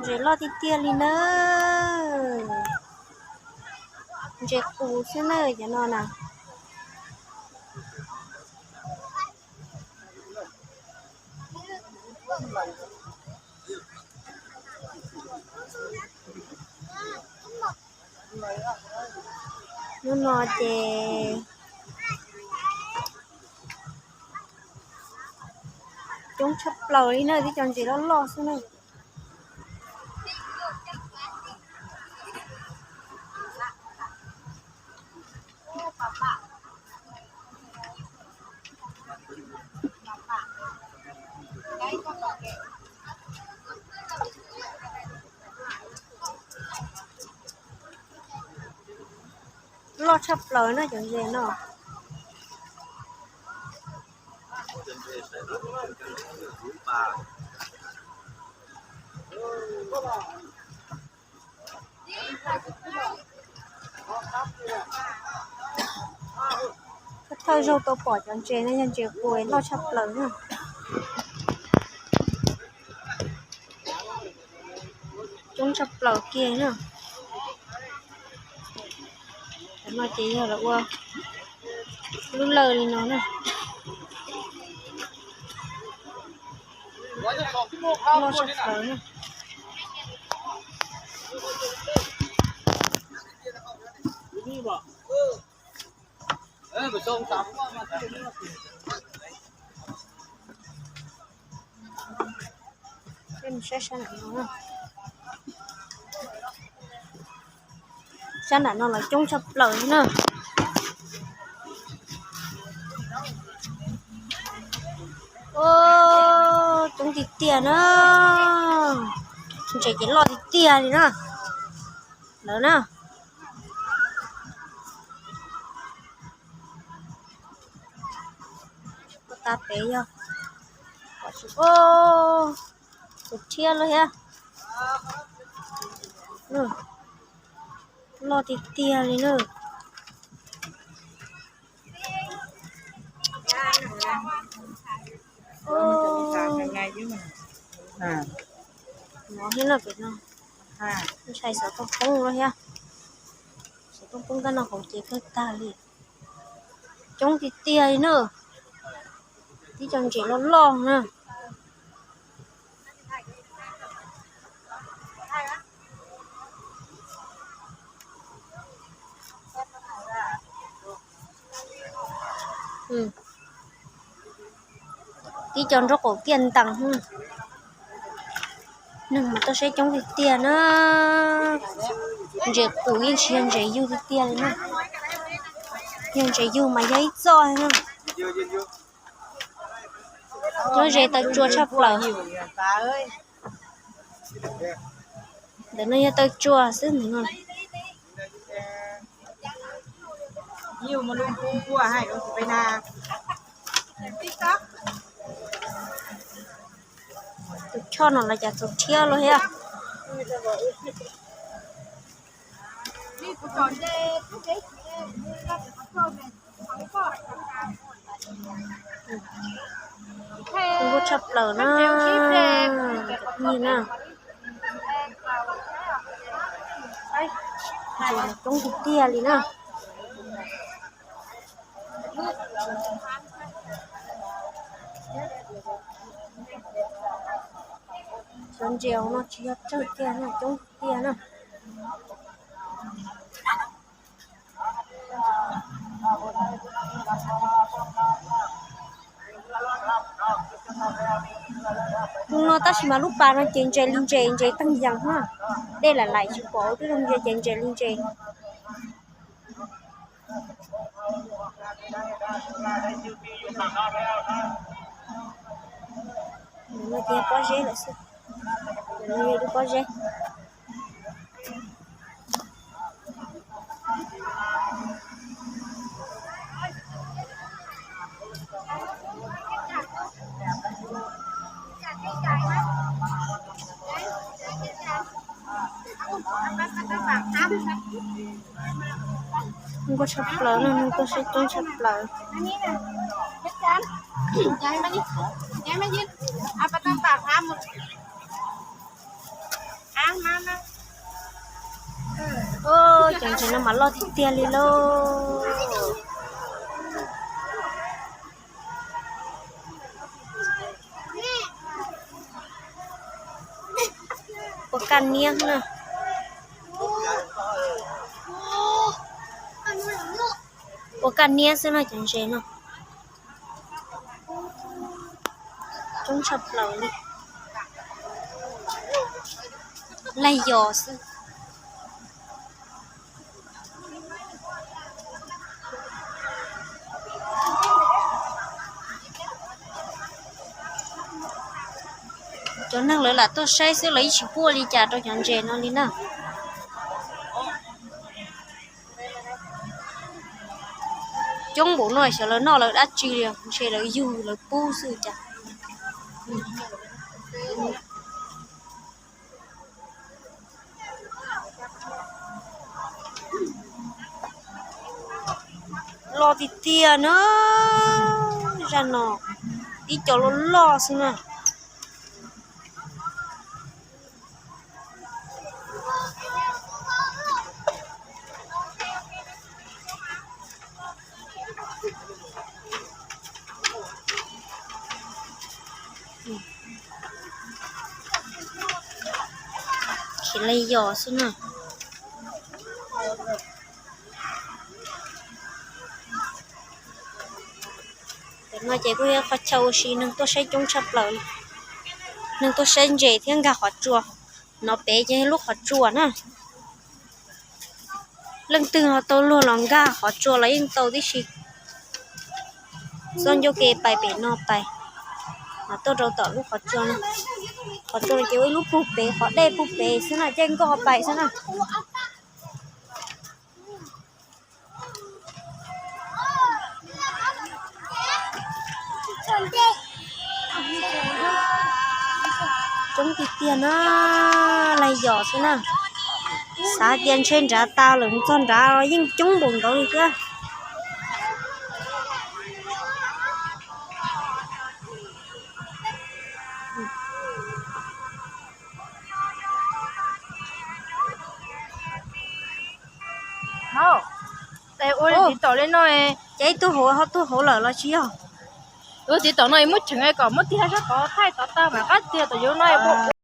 Ntses loj tiag tiag li na. Ntses qus xwb na cov no na. Hnub no ces coob tshaj plaws li na, tib cov ntses loj loj xwb na. Loj tshaj plaws na cov ntses no. Thawj zaug tau pom cov ntses no yog ntses qus loj tshaj plaws na. Coob tshaj plaws kiag na. Cov no ces yog lawv ua lub lawj li no na. Loj tshaj plaws na. Peb mus saib sab nram no na. Sab nram no los coob tshaj plaws na. Coob tiag tiag na. Ntses ces loj tiag tiag li na. Lawv na. Puag ta pem yog, o, tus thiab lawm thiab. Loj tiag tiag li na. Nov thiab no pem no. Ntshai xov tooj poob lawm thiab. Xov tooj poob kab no hauv ces kawg tag li. Coob tiag tiag li na. Tib cov ntses loj loj na. Tib cov nraub qaum kiaj ntees. Neeg mas tuaj saib coob tiag tiag na. Ntses qus yeej tsis yog ntses yug tiag tiag li na. Yog ntses yug mas yog ib txoj na. Nyob ze taw tsua tshaj plaws. Ntawm no yog taw tsua xwb ntawm no. Tus choj no los cas txaus rhiab lawm thiab. Kuj tshaj plaws na. Cov phooj ywg na, coob tiag tiag li na. Cov ntses no tsis yog tsawg tiag no, coob tiag na. Tus no tab sis mas lub pas no ces ntses li ntses, ntses teeg yees na. Dej lam laim tsis pom ua twb zoo ntses ces ntses li ntses. Tus no ces pob zeb lawm xwb. Tus no yog ib lub pob zeb. Nkauj tshaj plaws no, neeg tuaj saib coob tshaj plaws. Nkauj tshaj plaws. Ntses no mas loj tiag tiag li lauj. Ua kaj niab na. Ua kaj niab xwb no cov ntses no. Coob tshaj plaws li. Laig yos xwb. Cov neeg lawv lam tuaj saib xwb, lawv yeej tsis pub ua li cas rau cov ntses no li na. Coob npaum no xyov lawv noj lawv dab tsi li, ntshe lawv yug lawv pub xwb cas. Loj tiag tiag na, zaj no ib co loj loj xwb na. Khiav laig yos xwb na. Tam no ces kuj yog qhov chaw ua si, neeg tuaj saib coob tshaj plaws li. Neeg tuaj saib ntses thiab nkag qhov tsua. No pem ces lub qhov tsua na. Leej twg ho tau luag los nkag qhov tsua los yeej tau tib si. Xob ncauj ke pais pem no pais, mas tuaj rau tom lub qhov tsua no. Qhov tsua no ces ua ib lub pug pem, qhov dej pug pem xwb na, caij nkoj pais xwb na. Coob tiag tiag na, laig yos xwb na. Xav tias ntshe nrad tas lawm, txog nrad los yeej coob npaum ntawd li thiab. Ua li tiv tom li no, ces ib tug hauv, ho tug hauv lawm los tsis yog? Ua tiv tom no muab tseem kom muab tig sab tod thaij tod tau mas qab tiag tom yuav no.